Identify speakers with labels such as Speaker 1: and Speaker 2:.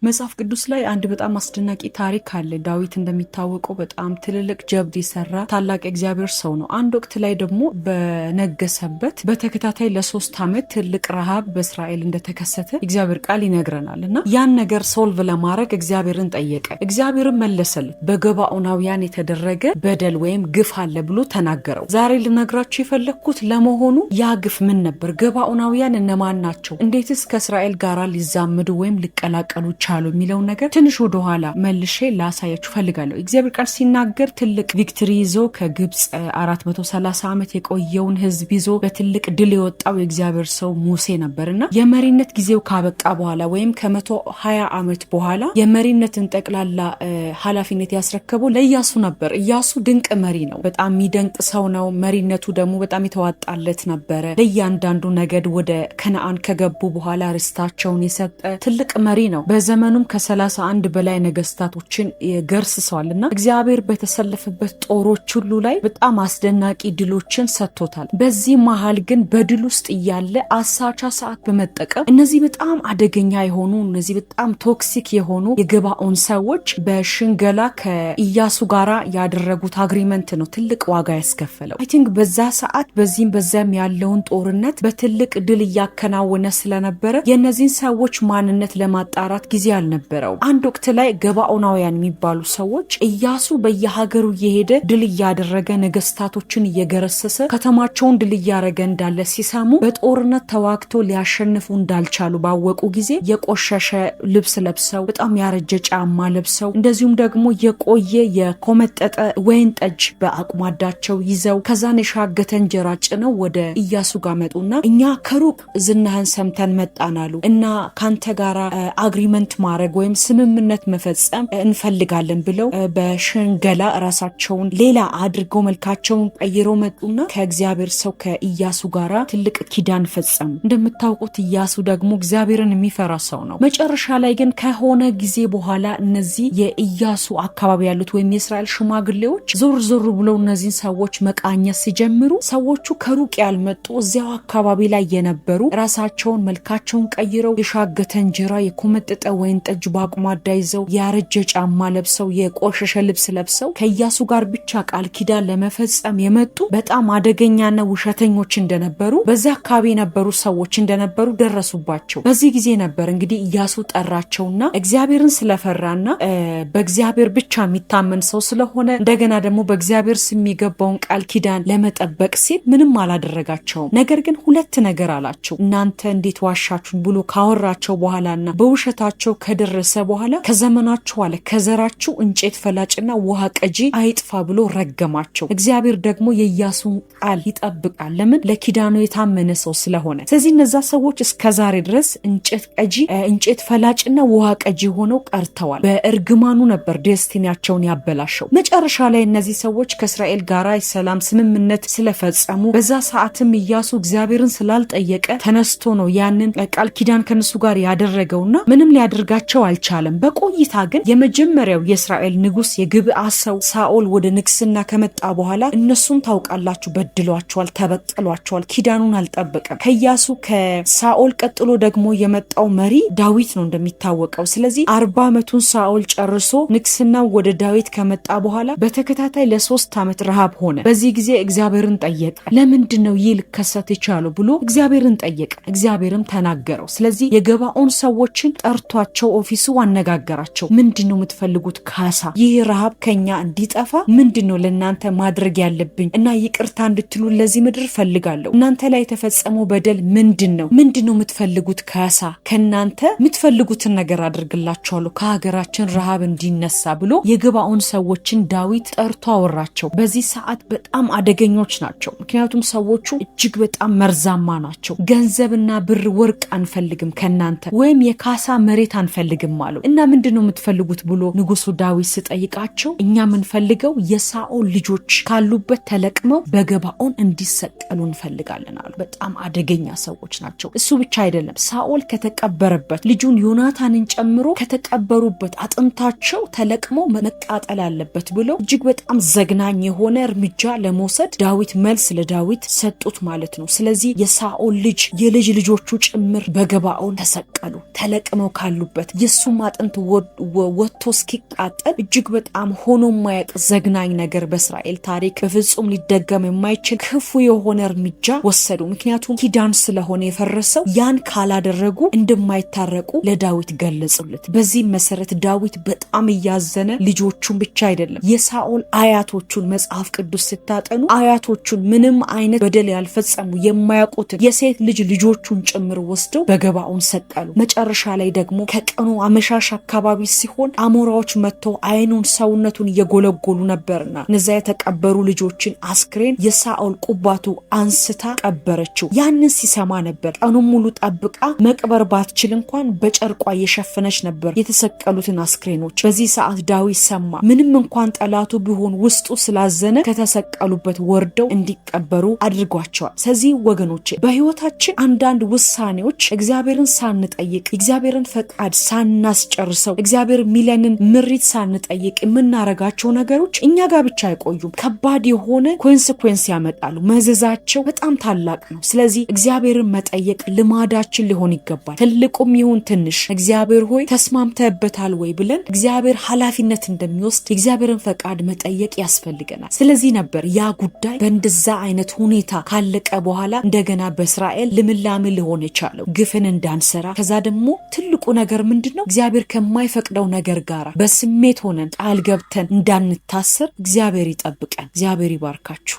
Speaker 1: መጽሐፍ ቅዱስ ላይ አንድ በጣም አስደናቂ ታሪክ አለ። ዳዊት እንደሚታወቀው በጣም ትልልቅ ጀብድ የሰራ ታላቅ የእግዚአብሔር ሰው ነው። አንድ ወቅት ላይ ደግሞ በነገሰበት በተከታታይ ለ3 ዓመት ትልቅ ረሃብ በእስራኤል እንደተከሰተ እግዚአብሔር ቃል ይነግረናል። እና ያን ነገር solve ለማድረግ እግዚአብሔርን ጠየቀ። እግዚአብሔርን መለሰለት። በገባኦናውያን የተደረገ በደል ወይም ግፍ አለ ብሎ ተናገረው። ዛሬ ልነግራችሁ የፈለግኩት ለመሆኑ ያ ግፍ ምን ነበር? ገባኦናውያን እነማን ናቸው? እንዴትስ ከእስራኤል ጋር ሊዛመዱ ወይም ሊቀላቀሉ ቻሉ የሚለውን ነገር ትንሽ ወደኋላ መልሼ ላሳያችሁ ፈልጋለሁ። እግዚአብሔር ቃል ሲናገር ትልቅ victory ይዞ ከግብፅ 430 ዓመት የቆየውን ህዝብ ይዞ በትልቅ ድል የወጣው የእግዚአብሔር ሰው ሙሴ ነበር እና የመሪነት ጊዜው ካበቃ በኋላ ወይም ከ120 ዓመት በኋላ የመሪነትን ጠቅላላ ኃላፊነት ያስረከበው ለኢያሱ ነበር። ኢያሱ ድንቅ መሪ ነው። በጣም የሚደንቅ ሰው ነው። መሪነቱ ደግሞ በጣም የተዋጣለት ነበረ። ለእያንዳንዱ ነገድ ወደ ከነአን ከገቡ በኋላ ርስታቸውን የሰጠ ትልቅ መሪ ነው። በዘመኑም ከ31 በላይ ነገስታቶችን ገርስሰዋል እና እግዚአብሔር በተሰለፈበት ጦሮች ሁሉ ላይ በጣም አስደናቂ ድሎችን ሰጥቶታል። በዚህ መሀል ግን በድል ውስጥ እያለ አሳቻ ሰዓት በመጠቀም እነዚህ በጣም አደገኛ የሆኑ፣ እነዚህ በጣም toxic የሆኑ የገባኦን ሰዎች በሽንገላ ከኢያሱ ጋራ ያደረጉት agreement ነው ትልቅ ዋጋ ያስከፈለው። I think በዛ ሰዓት በዚህም በዚያም ያለውን ጦርነት በትልቅ ድል እያከናወነ ስለነበረ የእነዚህን ሰዎች ማንነት ለማጣራት ጊዜ አልነበረውም። አንድ ወቅት ላይ ገባኦናውያን የሚባሉ ሰዎች ኢያሱ በየሀገሩ እየሄደ ድል እያደረገ፣ ነገስታቶችን እየገረሰሰ፣ ከተማቸውን ድል እያደረገ እንዳለ ሲሰሙ በጦርነት ተዋግተው ሊያሸንፉ እንዳልቻሉ ባወቁ ጊዜ የቆሸሸ ልብስ ለብሰው፣ በጣም ያረጀ ጫማ ለብሰው፣ እንደዚሁም ደግሞ የቆየ የኮመጠጠ ወይን ጠጅ በአቁማዳቸው ይዘው፣ ከዛን የሻገተ እንጀራ ጭነው ወደ ኢያሱ ጋር መጡና እኛ ከሩቅ ዝናህን ሰምተን መጣን አሉ እና ካንተ ጋራ agreement ማድረግ ወይም ስምምነት መፈጸም እንፈልጋለን ብለው በሽንገላ ራሳቸውን ሌላ አድርገው መልካቸውን ቀይረው መጡና ከእግዚአብሔር ሰው ከኢያሱ ጋራ ትልቅ ኪዳን ፈጸሙ። እንደምታውቁት ኢያሱ ደግሞ እግዚአብሔርን የሚፈራ ሰው ነው። መጨረሻ ላይ ግን ከሆነ ጊዜ በኋላ እነዚህ የኢያሱ አካባቢ ያሉት ወይም የእስራኤል ሽማግሌዎች ዞር ዞር ብለው እነዚህን ሰዎች መቃኘት ሲጀምሩ ሰዎቹ ከሩቅ ያልመጡ፣ እዚያው አካባቢ ላይ የነበሩ፣ ራሳቸውን መልካቸውን ቀይረው፣ የሻገተ እንጀራ፣ የኮመጠጠ ወይን ጠጅ በአቁማዳ ይዘው፣ ያረጀ ጫማ ለብሰው፣ የቆሸሸ ልብስ ለብሰው ከኢያሱ ጋር ብቻ ቃል ኪዳን ለመፈጸም የመጡ በጣም አደገኛና ውሸተኞች እንደነበሩ፣ በዚያ አካባቢ የነበሩ ሰዎች እንደነበሩ ደረሱባቸው። በዚህ ጊዜ ነበር እንግዲህ ኢያሱ ጠራቸውና እግዚአብሔርን ስለፈራና በእግዚአብሔር ብቻ የሚታመን ሰው ስለሆነ፣ እንደገና ደግሞ በእግዚአብሔር ስም የገባውን ቃል ኪዳን ለመጠበቅ ሲል ምንም አላደረጋቸውም። ነገር ግን ሁለት ነገር አላቸው። እናንተ እንዴት ዋሻችሁን ብሎ ካወራቸው በኋላና በውሸታቸው ከደረሰ በኋላ ከዘመናችሁ አለ ከዘራችሁ እንጨት ፈላጭና ውሃ ቀጂ አይጥፋ ብሎ ረገማቸው። እግዚአብሔር ደግሞ የኢያሱን ቃል ይጠብቃል። ለምን? ለኪዳኑ የታመነ ሰው ስለሆነ። ስለዚህ እነዛ ሰዎች እስከ ዛሬ ድረስ እንጨት ቀጂ፣ እንጨት ፈላጭና ውሃ ቀጂ ሆነው ቀርተዋል። በእርግማኑ ነበር destiny ያቸውን ያበላሸው። መጨረሻ ላይ እነዚህ ሰዎች ከእስራኤል ጋር የሰላም ስምምነት ስለፈጸሙ በዛ ሰዓትም ኢያሱ እግዚአብሔርን ስላልጠየቀ ተነስቶ ነው ያንን ቃል ኪዳን ከነሱ ጋር ያደረገውና ምንም ሊያደርጋቸው አልቻለም። በቆይታ ግን የመጀመሪያው የእስራኤል ንጉስ የግብአ ሰው ሳኦል ወደ ንግስና ከመጣ በኋላ እነሱን ታውቃላችሁ፣ በድሏቸዋል፣ ተበቅሏቸዋል፣ ኪዳኑን አልጠበቀም። ከኢያሱ ከሳኦል ቀጥሎ ደግሞ የመጣው መሪ ዳዊት ነው እንደሚታወቀው። ስለዚህ 40 ዓመቱን ሳኦል ጨርሶ ንግስናው ወደ ዳዊት ከመጣ በኋላ በተከታታይ ለ3 ዓመት ረሃብ ሆነ። በዚህ ጊዜ እግዚአብሔርን ጠየቀ። ለምንድን ነው ይህ ሊከሰት የቻለው ብሎ እግዚአብሔርን ጠየቀ። እግዚአብሔርም ተናገረው። ስለዚህ የገባኦን ሰዎችን ጠርቷቸው office ኡ አነጋገራቸው። ምንድን ነው የምትፈልጉት ካሳ? ይህ ረሃብ ከኛ እንዲጠፋ ምንድን ነው ለእናንተ ማድረግ ያለብኝ? እና ይቅርታ እንድትሉ ለዚህ ምድር ፈልጋለሁ። እናንተ ላይ የተፈጸመው በደል ምንድን ነው? ምንድን ነው የምትፈልጉት ካሳ? ከእናንተ የምትፈልጉትን ነገር አድርግላችኋለሁ ከሀገራችን ረሃብ እንዲነሳ ብሎ የገባኦን ሰዎችን ዳዊት ጠርቶ አወራቸው። በዚህ ሰዓት በጣም አደገኞች ናቸው። ምክንያቱም ሰዎቹ እጅግ በጣም መርዛማ ናቸው። ገንዘብና ብር ወርቅ አንፈልግም ከእናንተ ወይም የካሳ መሬት አንፈልግም አሉ። እና ምንድን ነው የምትፈልጉት ብሎ ንጉሱ ዳዊት ሲጠይቃቸው እኛ የምንፈልገው የሳኦል ልጆች ካሉበት ተለቅመው በገባኦን እንዲሰቀሉ እንፈልጋለን አሉ። በጣም አደገኛ ሰዎች ናቸው። እሱ ብቻ አይደለም፣ ሳኦል ከተቀበረበት ልጁን ዮናታንን ጨምሮ ከተቀበሩበት አጥንታቸው ተለቅሞ መቃጠል አለበት ብለው እጅግ በጣም ዘግናኝ የሆነ እርምጃ ለመውሰድ ዳዊት መልስ ለዳዊት ሰጡት ማለት ነው። ስለዚህ የሳኦል ልጅ የልጅ ልጆቹ ጭምር በገባኦን ተሰቀሉ። ተለቅመው ካሉበት የእሱም አጥንት ወጥቶ እስኪቃጠል እጅግ በጣም ሆኖ የማያውቅ ዘግናኝ ነገር በእስራኤል ታሪክ በፍጹም ሊደገም የማይችል ክፉ የሆነ እርምጃ ወሰዱ። ምክንያቱም ኪዳን ስለሆነ የፈረሰው ያን ካላደረጉ እንደማይታረቁ ለዳዊት ገለጹለት። በዚህም መሰረት ዳዊት በጣም እያዘነ ልጆቹን ብቻ አይደለም የሳኦል አያቶቹን፣ መጽሐፍ ቅዱስ ስታጠኑ አያቶቹን ምንም አይነት በደል ያልፈጸሙ የማያውቁትን የሴት ልጅ ልጆቹን ጭምር ወስደው በገባኦን ሰቀሉ። መጨረሻ ላይ ደግሞ ከቀኑ አመሻሽ አካባቢ ሲሆን አሞራዎች መጥተው አይኑን ሰውነቱን እየጎለጎሉ ነበርና እነዚያ የተቀበሩ ልጆችን አስክሬን የሳኦል ቁባቱ አንስታ ቀበረችው። ያንን ሲሰማ ነበር ቀኑን ሙሉ ጠብቃ መቅበር ባትችል እንኳን በጨርቋ እየሸፈነች ነበር የተሰቀሉትን አስክሬኖች። በዚህ ሰዓት ዳዊት ሰማ። ምንም እንኳን ጠላቱ ቢሆን ውስጡ ስላዘነ ከተሰቀሉበት ወርደው እንዲቀበሩ አድርጓቸዋል። ስለዚህ ወገኖቼ በህይወታችን አንዳንድ ውሳኔዎች እግዚአብሔርን ሳንጠይቅ፣ እግዚአብሔርን ፈቃድ ሳናስጨርሰው፣ እግዚአብሔር ሚለንን ምሪት ሳንጠይቅ የምናረጋቸው ነገሮች እኛ ጋር ብቻ አይቆዩም። ከባድ የሆነ consequence ያመጣሉ። መዘዛቸው በጣም ታላቅ ነው። ስለዚህ እግዚአብሔርን መጠየቅ ልማዳችን ሊሆን ይገባል። ትልቁም ይሁን ትንሽ እግዚአብሔር ሆይ ተስማምተህበታል ወይ ብለን እግዚአብሔር ኃላፊነት እንደሚወስድ የእግዚአብሔርን ፈቃድ መጠየቅ ያስፈልገናል። ስለዚህ ነበር ያ ጉዳይ በእንደዛ አይነት ሁኔታ ካለቀ በኋላ እንደገና በእስራኤል ልምላሜ ሊሆን የቻለው፣ ግፍን እንዳንሰራ። ከዛ ደግሞ ትልቁ ነገር ምንድን ነው? እግዚአብሔር ከማይፈቅደው ነገር ጋር በስሜት ሆነን ቃል ገብተን እንዳንታሰር እግዚአብሔር ይጠብቀን። እግዚአብሔር ይባርካችሁ።